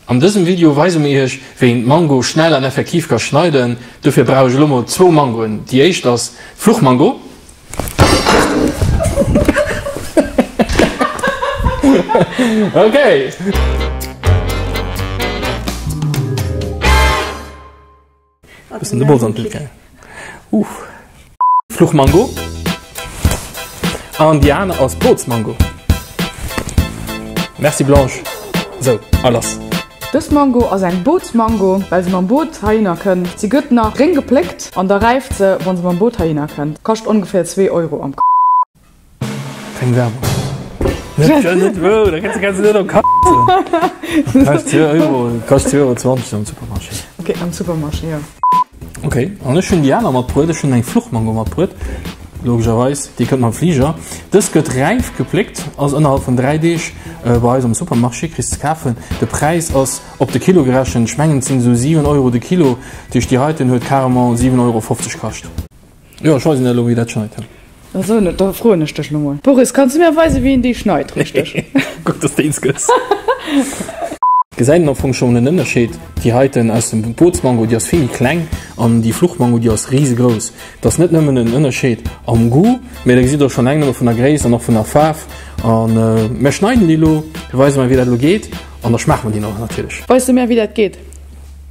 An dësem Video weise mir iech wéi een d'Mango schnell an effektiv ka schneiden. Dofir brauch ech elo mol zwou Mangoen. Déi éischt ass d'Fluchmango. Okay. Bëssen de Bols an d'Bild gaangen. Uff. Fluchmango. An déi aner ass Bootsmango. Merci Blanche. Sou, a lass. Dës Mango ass eng Bootsmango, well se mam Boot heihinner kënnt. Si gëtt nach gréng gepléckt an da räift se, wa se mam Boot heihinner kënnt. Kascht ongeféier zwee Euro am. Keng Werbung. Net, net wou, da kannst du kannst du net am Ka Kascht 2 Euro, kascht 2,20 Euro am Supermarché. Okay, am Supermarché, jo. Okay, an ech hunn déi aner matbruet. Ech hunn eng Fluchmango matbruet, logescherweis, déi kënnt mam Fliger. Dës gëtt räif gepléckt, ass ënnerhalb vun 3 Deeg bei eis am Supermarché, kriss ze kafen. De Präis ass op de Kilo gerechent, ech mengen et sinn esou 7 Euro de Kilo, dat heescht déi heiten huet carrement 7,50 Euro kascht. Jo, ech weisen der elo wéi dat schneit. Esou net, da froen ech dech lo mol. Boris, kanns du mir weisen wéi een déi schneit richteg? Gutt dass de eens gëss. Gesäit een am Fong schon en Ënnerscheed, déi heiten aus dem Bootsmango déi ass vill méi kleng an déi Fluchmango déi ass risegrouss. Et ass net nëmmen en Ënnerscheed am Goût, mee der gesitt och schon eng nëmme vun der Gréisst an och vun der Faarf. An mär schneiden déi elo, da weise mer wéi dat elo geet an da schmaache mer déi och natierlech. Weis du mär wéi dat geet?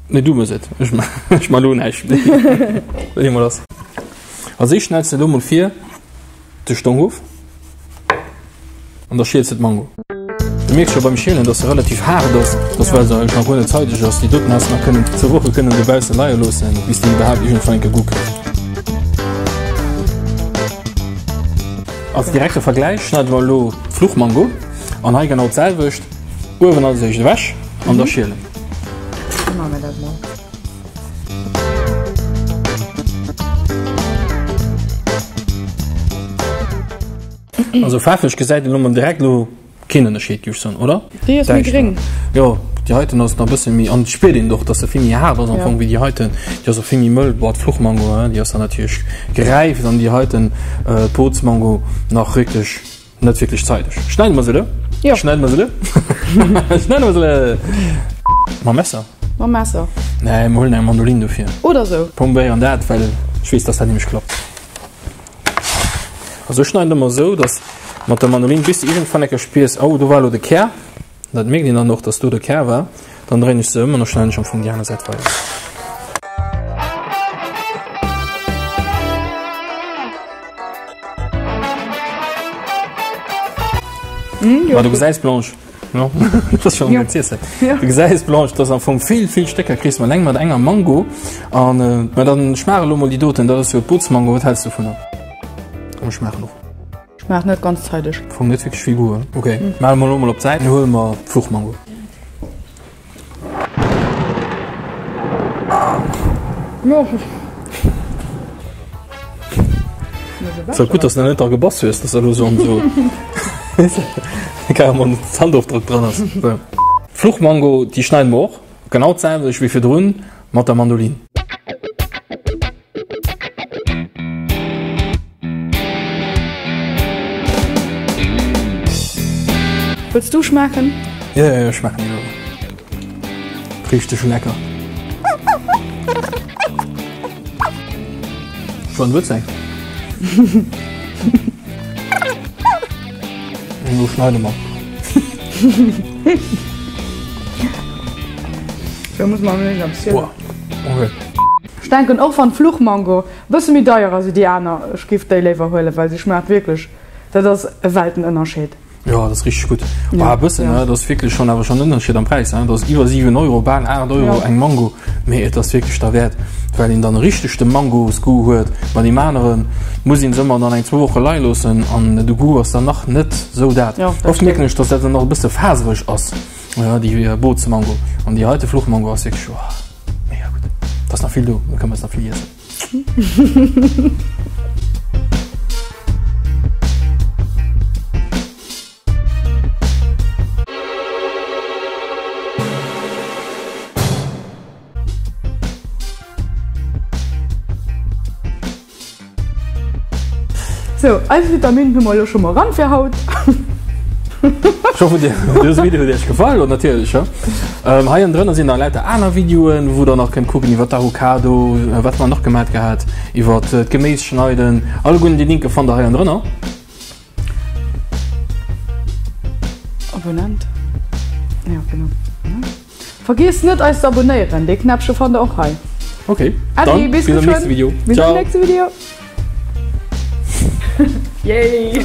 Nee, du mëss et. Ech ech ma lo näischt. Wéi emol ass. Also ech schneid's elo mol vir de Stong of an da schiels de d'Mango. Du mierks scho beim Schielen, dass se relativ haart ass, dass well se eigentlech nach guer net zeideg ass. Déi doten häss de nach kënnen zwou Woche kënnen dobausse leie loossen, bis déi iwwerhaapt iergendwann enke gutt gëtt. Als direkte Vergläich schneide mer elo d'Fluchmango an hei genau d'selwecht, uewen als éischt ewech an da schielen. Machen wir das mal. Also faarflech gesäit een elo mol direkt elo keen Ënnerscheed, géif ech soen, oder? Déi ass méi gréng. Jo, déi heiten ass nach e bësse méi, an et spiert een och, dass se vill méi haart ass am Fong wéi déi heiten. Déi ass och vill méi mëll. Boah, d'Fluchmango, hein, déi ass dann natierlech geräift an déi heiten, d'Bootsmango nach wierklech Net wierklech zeideg. Schneide mer se le? Jo. Schneide mer se le? Schneide mer se le? Mam Messer? Mam Messer. Nee, mer huelen eng Mandoline dofir. Oder sou. Probéieren dat, well ech weess, dass dat nämlech klappt. Also ech schneiden ëmmer esou, dass mat der Mandoline bis de iergendwann eng Kéier spiers, oh do war elo de Kär. Dat mierkt een dann och, dass do de Kär war. Dann dréinen ech se ëm an da schneiden ech am Fong déi aner Säit weider. Mm, Ma du gesäis Blanche no dat ass schon Ja. ja. Ja. Du gesäis Blanche, dass am Fong vill vill Stécker kriss mat eng mat enger Mango an äh, ma dann schmaach elo mol déi doten, dat ass jo d'Bootsmango, wat häls du dovunner? Komm ech schmaachen och. Schmaacht net ganz zeideg. Fong net wierklech vill Goût. Okay, mm. Maache mer elo mol op d'Säit, dann huele mer d'Fluchmango. So gutt, dass du net dra gebass hues, dass elo so an so carrément Zandofdrock dran ass. So. Fluchmango, déi schneiden mer och genau d'selwecht wéi virdrun mat der Mandolin. Wëlls du schmaachen? Jo, jo, jo, ech schmaachen elo. Richteg lecker. Schon wëlls eng? Elo schneide mer. Da muss man net am Ziel. Boah. Okay. Ech denken och wann d'Fluchmango e bësse méi deier ass wéi déi aner, ech giff déi léiwer huelen, well se schmaacht wierklech, dat ass e Weltenënnerscheed. Jo, dat ass richteg gutt. Bah, e bëssen, dat ass wierklech schonn awer schonn en Ënnerscheed am Präis, hein. Dat ass iwwer 7 Euro, bal 8 Euro eng Mango, mee et ass wierklech derwäert, well een dann e richteg de Mangosgoût huet. Bei deem anere muss een se ëmmer dann eng zwou Woche leie loossen an de Goût ass dann nach net esou dat. Oft mierken ech, dass dat dann nach e bësse fasereg ass, déi Bootsmango. An déi heite Fluchmango ass wierklech, oh. Mega gutt. Et ass nach vill do, do kënne mer nach vill iessen. Sou, eis Vitaminen hu mer elo scho mol ran fir haut. Ech hoffen dir dëse Video huet iech gefall an natierlech ja. Ähm, hei drënner sinn da lauter aner Videoen, wou der nach kënnt kucken iwwer d'Avocado, äh, wat mer nach gemat gehat, iwwer äh, d'Geméis schneiden. Alleguerten déi Linke fannt der hei drënner. Abonnent. Ja, genau. Vergiesst net eis ze abonnéieren, dee Knäppche fannt der och hei. Okay, dann bis am nächste Video. Bis am nächste Video. Yay!